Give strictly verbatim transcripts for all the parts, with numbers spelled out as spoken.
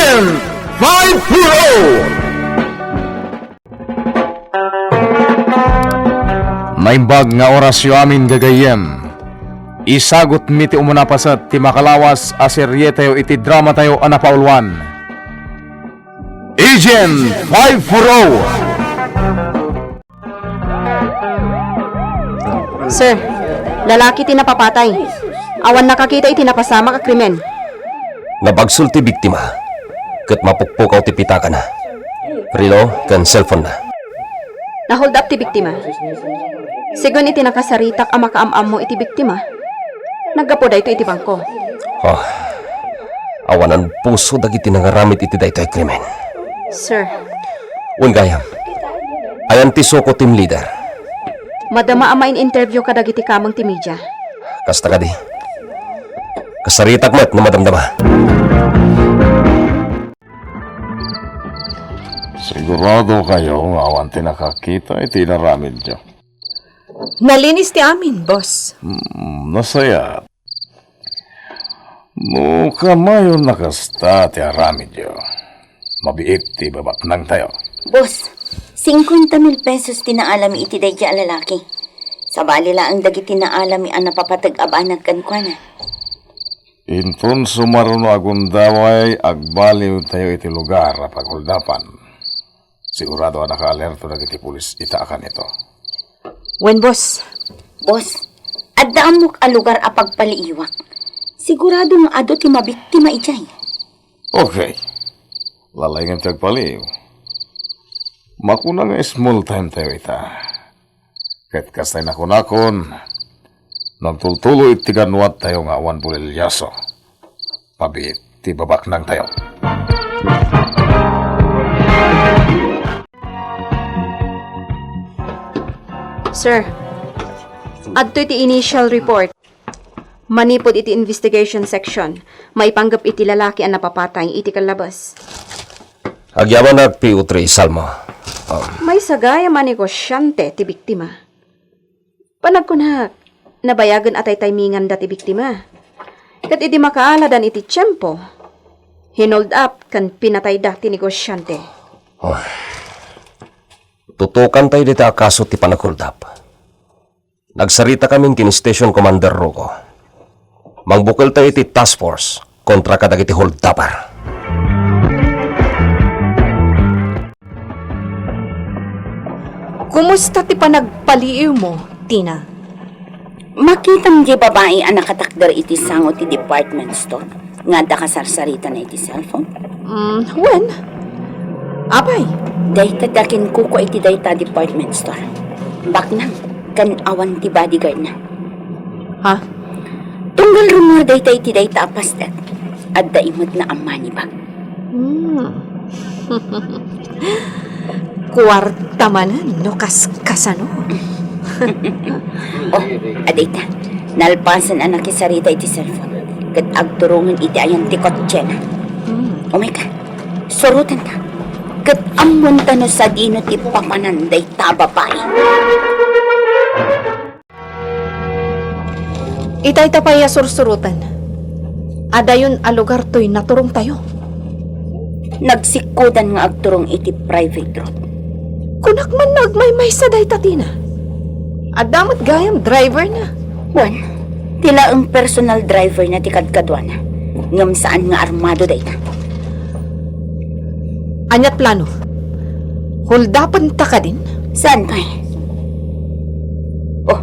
Five four oh. Naimbag nga orasyo amin, gagayyem. Isagutmi ti umuna paset ti makalawas a serietayo iti dramatayo a napauluan, Agent five four oh. Sir, lalaki ti napapatay. Awan nakakita iti napasamak a krimen. Nabagsul ti biktima, ket mapukpukaw ti pitakana, relo, ken cellphone-na. Na-hold up ti biktima. Segun iti nakasaritak a makaam-ammo iti biktima, naggapu daytoy iti bangko. Oh, awanan puso dagiti nangaramid iti daytoy a krimen. Sir. Wen gayam, ayan ti suko, team leader? Madama a main-interview kadagiti kameng ti media. Kasta kadi. Kasaritak met no madamdama. Sigurado kayo nga awan ti nakakita iti inaramidyo? Nalinis ti amin, boss. Hmm, nasayaat. No kanayon a kasta ti aramidyo, mabiit ti babaknangtayo. Boss, singkuenta mil pesos ti naalami iti daydiay a lalaki. Sabali laeng dagiti naalami a napapateg a banag kenkuana. Inton sumaruno a gundaway, agbaliwtayo iti lugar a paghuldapan. Sigurado a nakaalerto dagiti pulis ita a kanito. Wen, boss. Boss, adda ammok a lugar a pagpaliiwak. Sigurado nga adu ti mabiktima idiay. Okay. Lalaingem ti agpaliiw. Makuna nga small time tayo ita. Ket kastay nakunakon, nagtultulo iti gannuattayo nga awan bulilyaso. Pabit ti babaknangtayo. Sir, adtoy ti initial report. Manipud iti investigation section, maipanggep iti lalaki a napapatay iti kallabes. Agyamanak, P O three Salmo. Um, Maysa gayam a negosyante ti biktima. Panagkunak, nabayagen a taytayminganda ti biktima. Ket idi makaaladan iti tiempo, hinold up ken pinatayda ti negosyante. Oh. Tutukantayo dita a kaso ti panaghold up. Nagsaritakamin ken Station Commander Rugo. Mangbukeltayo iti task force kontra kadagiti holdupper. Kumusta ti panagpaliiwmo, Tina? Makitam diay babai a nakatakder iti sango ti department store nga adda kasarsaritana iti cellphone? Mm, wen. Apay? Dayta ti akinkukua iti dayta department store. Baknang, ken awan ti bodyguardna. Ha? Tunggal rummuar dayta iti dayta a pastek, adda imetna a money bag. Hmm. Kuarta manen no kaskasano. Oh, adda ita. Nalpasen a nakisarita iti cellphone. Ket agturongen iti ayan ti kotsena. Hmm. Umayka. Surotenta. Ket ammonta no sadino ti papanan dayta a babai. Itay ta pay a sursuroten. Adayon a lugar toy naturongtayo. Nagsikkodan nga agturong iti private road. Kunak man no agmaymaysa dayta Tina. Adda met gayam driver na. Wen, ti laeng personal driver na ti kadkaduana. Ngem saan nga armado dayta. Aniat plano? Holdapenta kadin? Saan pay? Oh,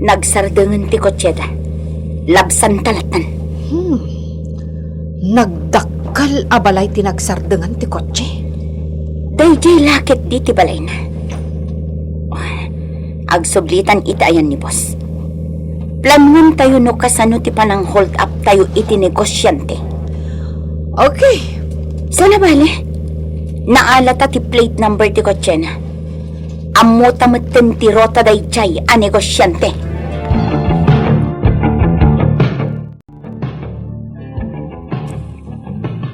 nagsardengen ti kotseda. Labsanta latten. Hmm. Nagdakkel a balay ti nagsardengen ti kotse. Daydiay la ketdi ti balayna. Oh, agsublitan iti ayan ni boss. Planuentayo no kasano ti panang-hold up tayo iti negosyante. Okay. Saan a bale? Naalata ti plate number ti kotsena. Ammota metten ti rota daydiay a negosyante.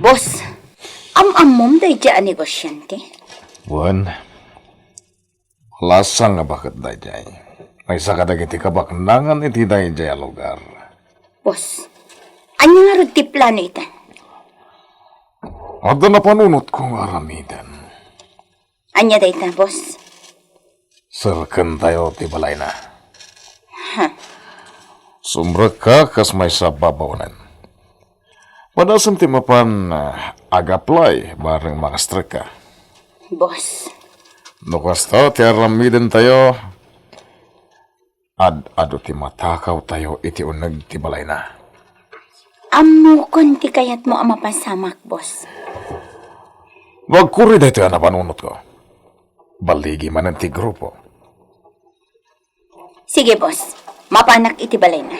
Boss, am-ammom daydiay a negosyante? Wen, lasang a baket daydiay. Maysa kadagiti kabaknangan iti daydiay a lugar. Boss, ania ngarud ti plano ita? Adda napanunotko nga aramiden. Ania dayta, boss? Serkentayo ti balayna. Ha? Sumrekka kas maysa a babaonen. Padasem ti mapan, ah, ag-apply bareng makastrekka. Boss. No kasta ti aramidentayo, ad-adu ti matakawtayo iti uneg ti balayna. Ammokon ti kayatmo a mapasamak, boss. No agkurre daytoy a napanunotko, balligi manen ti grupo. Sige, boss. Mapanak iti balayna.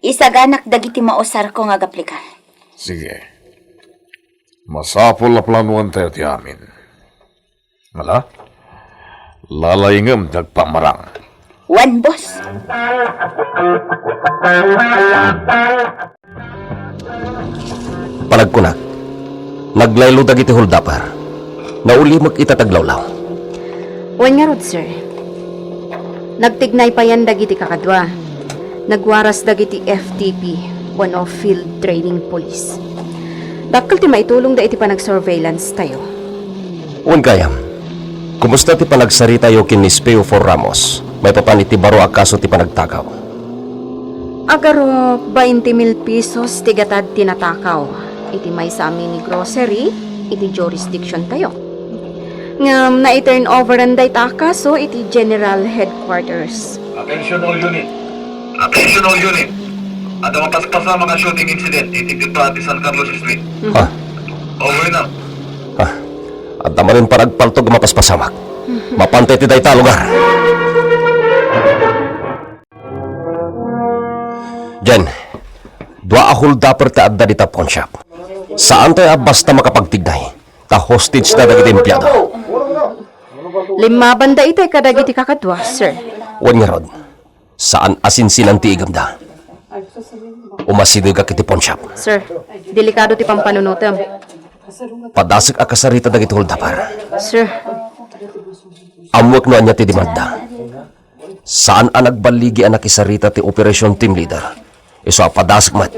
Isaganak dagiti mausarko nga agaplikar. Sige. Masapul a planuentayo ti amin. Ala? Lalayngem ti agpammarang. Wen, boss. Panagkunak, naglaylo dagiti holdupper. Naulimek ita ti aglawlaw. Wen ngarud, sir. Nagtignay payen dagiti kakadua. Nagwaras dagiti F T P wenno Field Training Police. Dakkel ti maitulongda iti panagsurveillance tayo. Wen gayam, kumusta ti panagsaritayo ken Miss Peo for Ramos maipapan iti baro a kaso ti panagtakaw? Agarup bainte mil pesos ti gatad ti natakaw iti maysa a mini grocery iti jurisdiction tayo. Ngem nai-turnoveran dayta a kaso iti General Headquarters. Attention all unit. Attention all unit. Adda mapaspasamak a shooting incident iti dita ti San Carlos Street. Ah. Over and out. Ah. Adda manen panagpaltog a mapaspasamak. Mapantay ti dayta a lugar. Jen, dua a holdupper ti adda dita pawnshop. Saantayo a basta makapagtignay, ta hostage ta dagiti empleado. Limmabanda itay kadagiti kakadua, sir. Wen ngarud, saan a sinsinan ti igamda. Umasidegak iti pawnshop. Sir, delikado ti pampanunotem. Padasek a kasarita dagiti holdupper. Sir. Ammoek no ania ti demandda. Saan a nagballigi a nakisarita ti operation team leader. Isu a padasek met.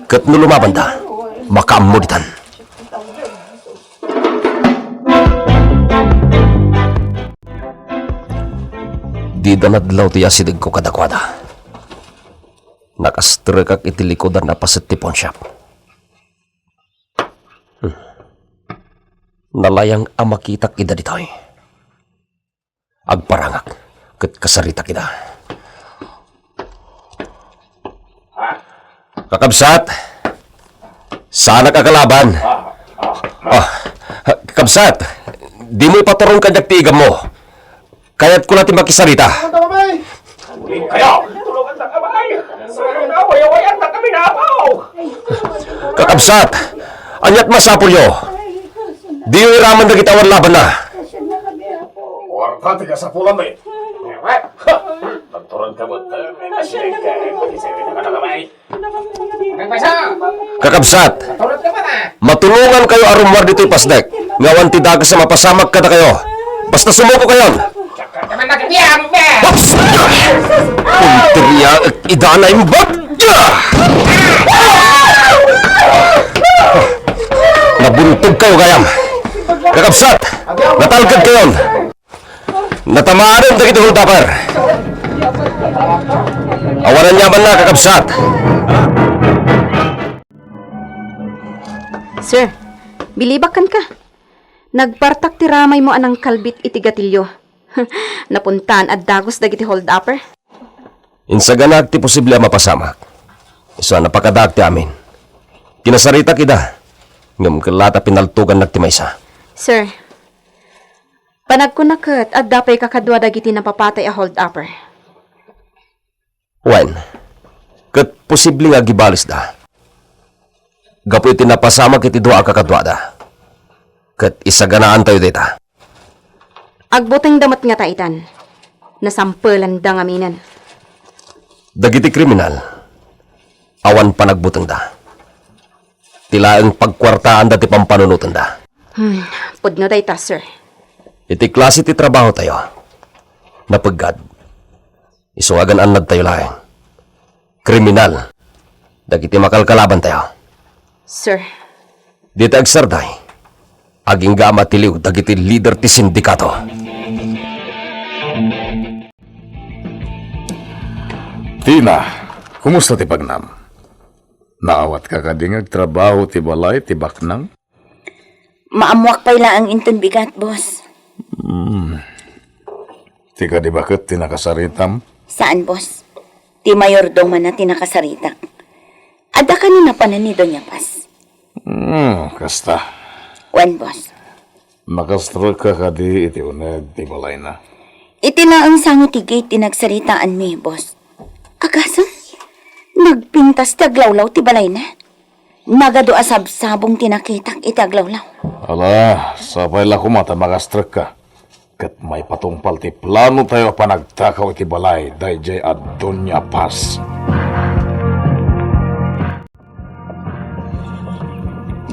Ket no lumabanda, makaammo ditan. Dida nadlaw ti asidegko kadakuada. Nakastrekak iti likudan a paset ti pawnshop. Hmm. Nalayang a makitak ida ditoy. Agparangak ket kasaritak ida. Kakabsat, saanak a kalaban. Ah, kakabsat, dimo ipaturong kaniak ti igammo. Kayatko la ti makisarita. Kayo! Kakabsat, ania't masapulyo? Diyo iraman dagiti awan labanna. Kuarta ti kasapulan, eh. Nagturon ka mo. Kakabsat, matulongankayo a rummuar ditoy pasnek nga awan ti dakes a mapasamak kadakayo. Basta sumukokayon. Oops! Punteria, ida na imbag! Nabuntogkayo gayam. Kakabsat, natalkedkayon. Natamaanen dagiti holdupper. Awan aniamanna, kakabsat. Sir, bilibak kenka. Nagpartak ti ramaymo a nangkalbit iti gatilio. Napuntaan a dagus dagiti holdupper. Insaganak ti posible a mapasamak. Isu a napakadaak ti amin. Kinasaritak ida, ngem ket la ta pinaltogannak ti maysa. Sir, panagkuna ket adda pay kakadua dagiti napapatay a holdupper. Wen, ket posible nga agibalisda. Gapu iti napasamak iti dua a kakaduada. Ket isaganaantayo dayta. Agbutengda met ngata itan. Nasampelanda ngaminen. Dagiti kriminal, awan panagbutengda. Ti laeng pagkuartaanda ti pampanunotenda. Hmm, pudno dayta, sir. Iti klase ti trabahotayo, napeggad. Isu nga agan-annadtayo laeng. Kriminal. Dagiti makalkalabantayo. Sir. Dita agsarday, Agingga a matiliw dagiti lider ti sindikato. Tina, kumusta ti pagnam? Naawatka kadi nga agtrabaho ti balay ti baknang? Maammoak pay laeng inton bigat, boss. Hmm. Ti kadi baket ti nakasaritam? Saan, boss. Ti mayordomana ti nakasaritak. Adda kano napanan ni Doña Paz? Hmm, kasta. Wen, boss. Nakastrek ka kadi iti uneg ti balayna? Iti laeng sango ti gate ti nagsaritaanmi, boss. Agasem, nagpintas ti aglawlaw ti balayna. Nagadu a sabsabong ti nakitak iti aglawlaw. Ala, sapay la koma ta makastrek ka. Ket maipatungpal ti plano tayo a panagtakaw iti balay daydiay a Doña Paz.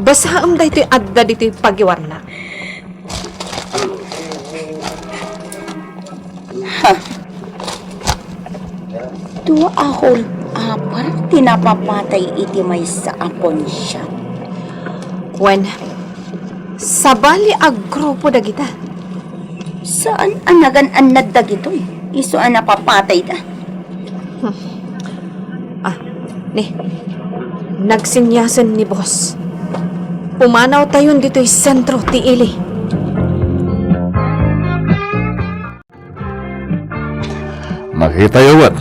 Basaem daytoy adda ditoy pagiwarna. Ha. Dua a hold upper ti napapatay iti maysa a pawn shop. Wen, sabali a grupo dagita. Saan a nagan-annad dagitoy? Isu a napapatayda. Hmm. Ah, ni, nagsinyasen ni boss. Pumanaw tayon ditoy sentro ti ili. Nakitayo met,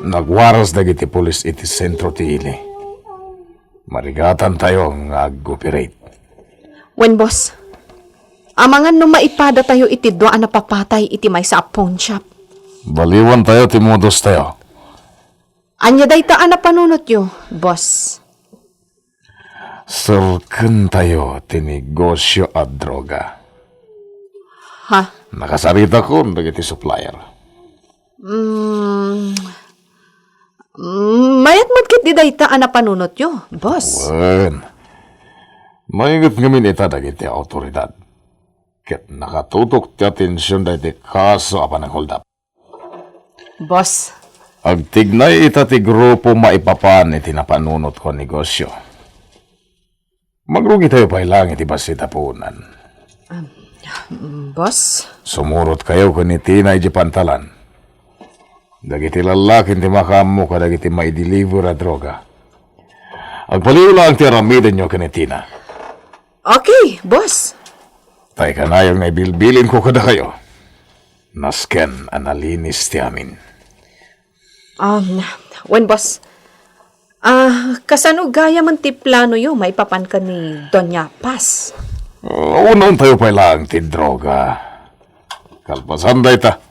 nagwaras dagiti pulis iti sentro ti ili. Marigatantayo nga ag-operate. Wen, boss. Amangan no maipadatayo iti dua a napapatay iti maysa a pawn shop. Baliwantayo ti modus tayo. Ania dayta a napanunotyo, boss? Serkentayo ti negosio a droga. Ha? Nakasaritakon dagiti supplier. Mm, mm, mayat met ketdi dayta a napanunotyo, boss. Wen. Nainget ngamin ita dagiti awtoridad. Ket nakatutok ti atension dagiti kaso a panagholdap. Boss. Agtignay ita ti grupo maipapan iti napanunotko a negosio. Magrugitayo pay laeng iti bassit a puonan. Um, boss? Sumurotkayo ken ni Tina idiay pantalan. Dagiti lallakin ti makaammo kadagiti maideliver a droga. Agpaliw laeng ti aramidenyo ken ni Tina. Okay, boss. Tay kanayon nga ibilbilinko kadakayo. Nasken a nalinis ti amin. Um, wen, boss. Ah, kasano gayamen ti planoyo maipapan ken ni Doña Paz? Ah, unaentayo pay laeng ti droga. Kalpasan dayta,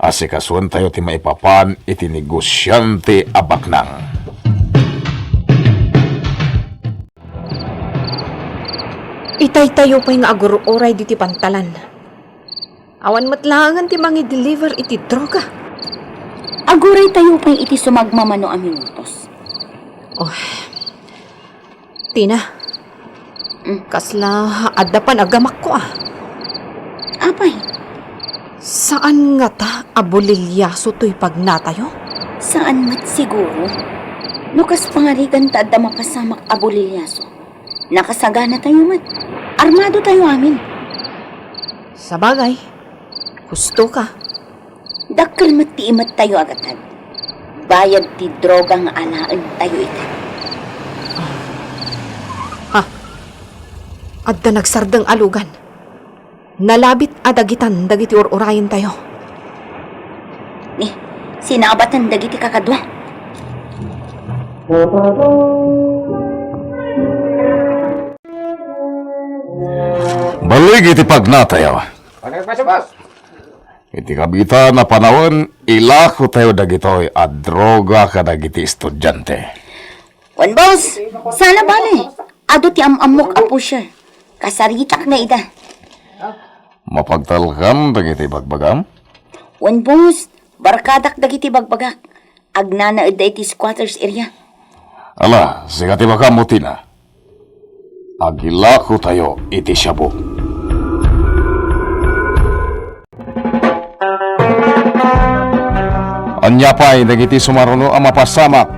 asikasuentayo ti maipapan iti negosiante a baknang. Itaytayo pay nga agur-uray ditoy pantalan. Awan met laengen ti mangideliver iti droga. Aguraytayo pay iti sumagmamano a minutos. Oh. Tina. Mm. Kasla adda panagamakko, ah. Apay? Saan ngata a bulilyaso toy pagnatayo? Saan met siguro. No kas pangarigan ta adda mapasamak a bulilyaso, nakasaganatayo met. Armadotayo amin. Sabagay, husto ka. Dakkel met ti imettayo a gatad. Bayad ti droga nga alaentayo ita. Ha? Adda nagsardeng a lugan. Nalabit a dagitan dagiti ur-urayentayo. Ni, sinabatan dagiti kakadua. Balik iti pagnatayo. Ano yung pasabas? Iti kabitan a panawen, ilakotayo dagitoy a droga kadagiti estudiante. Wen, boss, saan a bale, adu ti am-ammok a pusher. Kasaritak nga ida. Mapagtalkan dagiti bagbagam? Wen, boss, barkadak dagiti bagbagak. Agnanaedda iti squatters area. Ala, sika ti makaammo, Tina. Agilakotayo iti shabu. Ania pay dagiti sumaruno a mapasamak?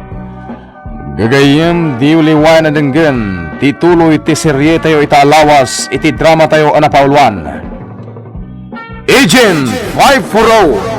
Gagayyem, diyo liwayan a denggen ti tuloy ti serietayo ita a lawas iti dramatayo a napauluan, Agent five four oh.